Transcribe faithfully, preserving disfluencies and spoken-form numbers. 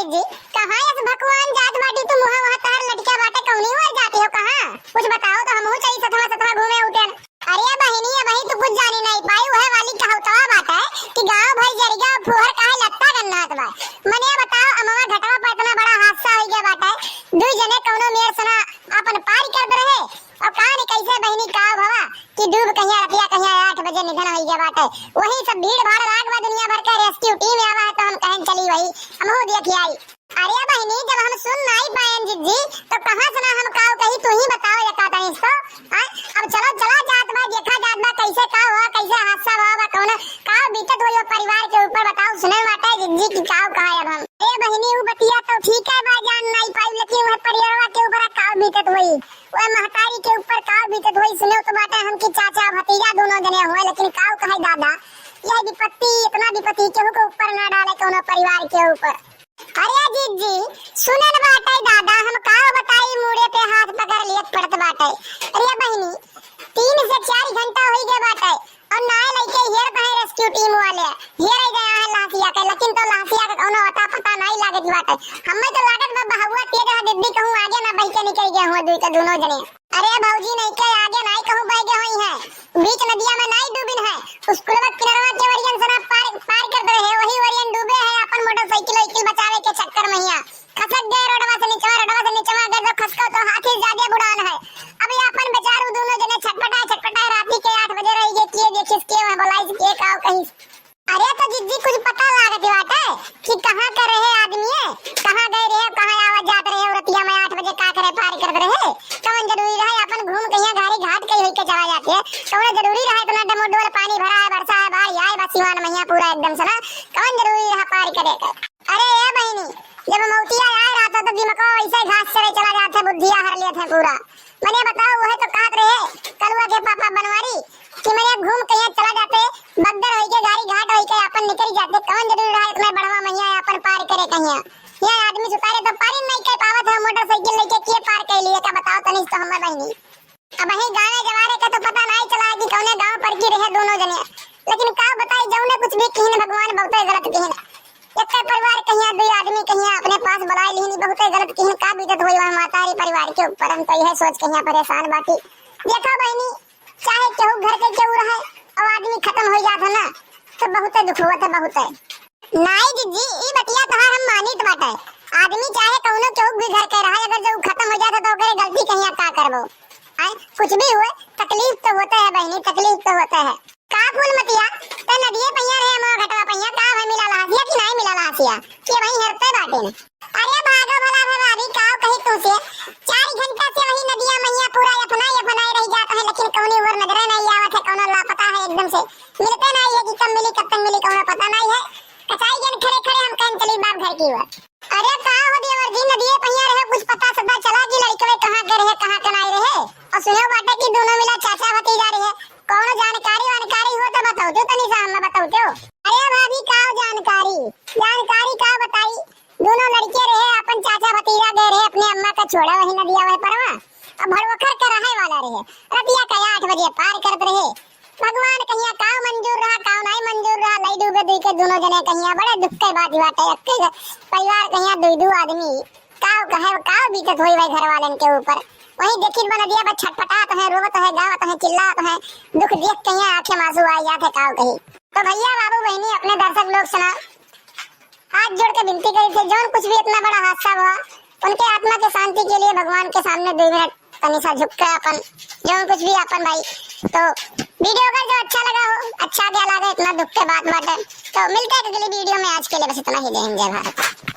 जी, कहाँ यस भगवान जात बाटी तू, मुँह वहाँ तहर लटकिया बाटे, कौनी ओर जाती हो, कहाँ? कुछ बताओ तो हमहू चली सथवा सथवा घूमे उठे। अरे बहिनी, अबही तू कुछ जानी नाहीं पाई, उहे वाली कहाउतवा बाटे कि गाँव भर जरिया फुहर काहे लत्ता गन्नात बा। मने बताओ, अमवा घटवा पर इतना बड़ा हादसा होइ गया बाटे, दुइ जने कौनो मेर से ना आपन पार करत रहे, और का जाने कैसे बहिनी का भवा कि डूब कहिया रतिया कहिया आठ बजे निधन होइ गया बाटे। वही सब भीड़ भाड़ लाग बा, दुनिया भर के rescue team आवा है, तो हम कहन चली वही, हमहू देखि आई। अरे बहिनी, जब हम सुन नाहीं पाएन जिज्जी, तो कहाँ से ना हम काव कही, तू ही बताओ एका तनी तो। आय, अब चलो, चला जात बा, देखा जात बा, कैसे का हुआ, कैसे हादसा हुआ बा, कौन काव बीतत होई वो परिवार के ऊपर, बताओ, सुने बाटे जिज्जी की काव कहा अब हम। ए बहिनी, उ बतिया तो ठीक है बा, जान नाहीं पाई, लेकिन वह परिवारवा के ऊपर काव बीतत होई, वह महतारी के ऊपर काव बीतत होई, सुने तो बाटे हम कि चाचा भतीजा दोनों जने हुए, लेकिन काव कहे दादा, यह विपत्ति, इतना विपत्ति केहू के ऊपर ना डाले, कौनो परिवार के ऊपर। अरे जिज्जी, सुनन बाटे दादा, हम का बताई, मूड़े पे हाथ पकड़ लिए पड़त बाटे। अरे बहिनी, तीन से चार घंटा होइ गए बाटे, और नाय लइके हेरत है rescue team वाले, हेरे गया है लहसिया के, लेकिन तो लहसिया के कौनो अता पता नाहीं लागत बाटे। हमें तो लागत बा बहउवा तेज है, दीदी कहूँ आगे ना बहि के निकल गया हुआ दुइ के दोनों जने। अरे भौजी, नहीं के आगे नाहीं कहूँ बहि गए होई हैं, बीच नदिया में नाहीं डूबिन है, स्कूलवा किनरवा के वरियन से ना पार, पार करत रहे, वही वरियन डूबे है, अपन मोटरसाइकिल वाइकिल बचावे के चक्कर में हिया खसक गए रोडवा से निचवा, रोडवा से निचवा अगर जो खसको तो हाथी ज्यादा बुड़ान है। अब ये अपन बेचारू दोनों जने छटपटाए, छटपटाए राती के आठ बजे रहि गए, के देखिस, के वहाँ बोलाइस, के काव कहिस। अरे तो जिज्जी, कुछ पता लागत बाटे कि कहाँ के रहे आदमी, कहाँ गए रहे, कहाँ आवत जात रहे, रतिया में आठ बजे का करे पार करत रहे, कवन जरूरी रहे अपन घूम कहिया घारी घाट कहीं होई के चला जाते, कवन जरूरी रहे इतना डमोडोल पानी भरा है, बरसा है, बाढ़ आए बा सिवान मैया पूरा एकदम से ना, कवन जरूरी रहा पार करे के। अरे ए बहिनी, जब मौतिया आए रहत है तो दिमकवा वैसे घास चरे चला जात है, बुद्धिया हर लेत है पूरा। मने बताओ, वह तो कहत रहे कलुआ के पापा बनवारी कि मने घूम कहिया चला जाते, बगदर होई के, गाड़ी घाट होई के अपन निकल जाते, कौन जरूरी रहा इतना बढ़वा मैया अपन पार करे कहिया। यहाँ आदमी सुतारे तो पार ही नहीं कर पावत है, मोटरसाइकिल लेके के पार कर लिए का बताओ तनी तो हमें बहिनी। अबही गाँवे जवारे का तो पता नाहीं चला कि कौने गाँव पर की रहे दोनों जने, लेकिन का बताई, जौने कुछ भी किहिन भगवान बहुते गलत किहिन। एक्के परिवार कहिया, दुइ आदमी कहिया अपने पास बुलाए लिहिन, बहुते गलत किहिन। का बीतत होई वह महतारी परिवार के ऊपर, हम तो यह सोच कहिया परेशान बाटी। देखा बहिनी, चाहे केहू घर के केहू रहे, और आदमी खतम होइ जात है ना, तो बहुते दुख होत है, बहुते। नाहीं जिज्जी, ई बतिया तोहार हम मानित बाटे। आदमी चाहे कौनो केहू भी घर के रहे, अगर जब उ खतम होइ जात है, तो ओकरे गलती कहिया का करबो? आय, कुछ भी हुए, तकलीफ तो होते है बहिनी, तकलीफ तो होते है। का फूलमतिया, ते नदिये पहिया रहे, अमवा घटवा पहिया, का भाई मिला लहसिया कि नाहीं मिला लहसिया? कि वहीं हेरते बाटे न। अरे भागो भला भे भाभी, काव कही तुमसे, चार घंटा से वही नदिया मैया पूरा यफनाई यफनाई रहि जात है, लेकिन कौनी ओर नजरे नाहीं आवत है, कौनो लापता है एकदम से, मिलते नाहीं है कि कब मिली कब तक मिली, कौनो पता नाहीं है। कचाई जन खड़े खड़े हम कहन चली बाप घर की ओर। अरे का हो देवर जी, नदिये पहिया रहे, कुछ पता सदा चला कि लड़कवे कहाँ के रहे, कहाँ के नाहीं रहे? और सुने बाटे कि दोनों मिला चाचा भतीजा रहे, कौनो जानकारी वानकारी हो तो बताओ, जो तनी सा हमें बताओ जो। अरे भाभी, का जानकारी, जानकारी का बताई, दोनों लड़के रहे, अपन चाचा भतीजा गए रहे अपने अम्मा का छोड़ा वही नदिया वही परवा। अब भड़वखर के रहे वाला रहे, रतिया का आठ बजे पार करत रहे। भगवान कहिया का मंजूर रहा, का नाहीं मंजूर रहा, लई डूबे दुई के दोनों जने कहिया। बड़े दुख के बात बाटे, एक्के परिवार कहिया दुई दू आदमी, का कहे, का बीतत होई भाई घर वालन के ऊपर। वही देखित बा नदिया पर छटपटात है, रोवत है, गावत है, चिल्लात है, दुख देख कहिया आँखें में आंसू आई जात है, का कही। तो भैया, बाबू, बहिनी, अपने दर्शक लोग से ना हाथ जोड़ के विनती करी थे, जौन कुछ भी इतना बड़ा हादसा हुआ, उनके आत्मा के शांति के लिए भगवान के सामने दो मिनट तनी सा झुक के अपन, जौन कुछ भी अपन भाई। तो वीडियो अगर जो अच्छा लगा हो, अच्छा क्या लगा, इतना दुख के बात बाटे। तो मिलते हैं अगली वीडियो में, आज के लिए बस इतना ही। जय हिंद, जय भारत।